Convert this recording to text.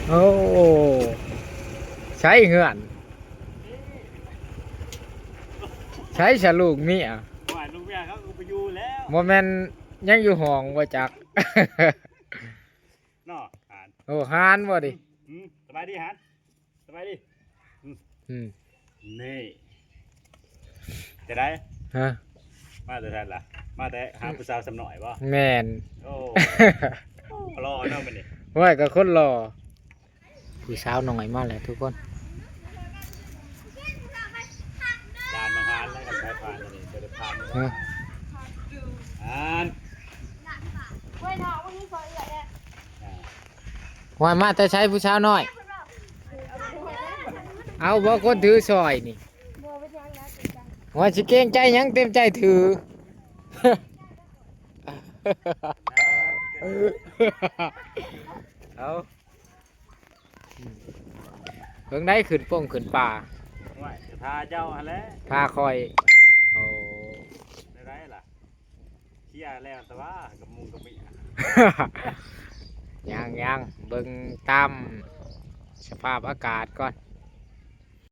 ໂອ້ ໃສເຮືອນ ໃສສະລູກເມຍ? ໂອ້ຍ ລູກເມຍເຂົາກໍໄປຢູ່ແລ້ວ ບໍ່ແມ່ນຍັງຢູ່ຫ້ອງບໍ່ຈັກ ເນາະ ຫານ ໂອ້ ຫານບໍ່ນີ້? ອືມ ສະບາຍດີຫານ ສະບາຍດີ ອືມ ອືມ ນີ້ ຈະໄດ້ ຮະ ມາແຕ່ໃສລະ? ມາແຕ່ຫາ ອືມ ຜູ້ສາວສ່ຳນ້ອຍບໍ່? ແມ່ນ ໂອ້ ໂອ້ ຫຼໍ່ເນາະມື້ນີ້ ໂອ້ຍ ກໍຄົນຫຼໍ່ ຜູ້ສາວນ້ອຍມາແລ້ວທຸກຄົນ ຈານມາຫານແລ້ວກັນ ໄປຜ່ານນີ້ ຈະໄດ້ຜ່ານ ຮະ ອ່ານ ໂອ້ຍ ມາແຕ່ໃສຜູ້ສາວນ້ອຍ? ເອົາບໍ່ຄົນຖືຊ່ອຍນີ້? ໂອ້ຍ ຊິເກງໃຈຫຍັງ ເຕັມໃຈຖື ເອົາ ເບິ່ງໄດ້ຂຶ້ນປົງຂຶ້ນປ່າ ໂອ້ຍ ຈະຖ້າເຈົ້າຫັ້ນແຫຼະ ຖ້າຂ້ອຍ ໂອ້ ໄດ້ໆລະ ເຄຍແລ້ວແຕ່ວ່າກັບໝູ່ກັບເມຍ ຍັງໆ ເບິ່ງຕາມສະພາບອາກາດກ່ອນ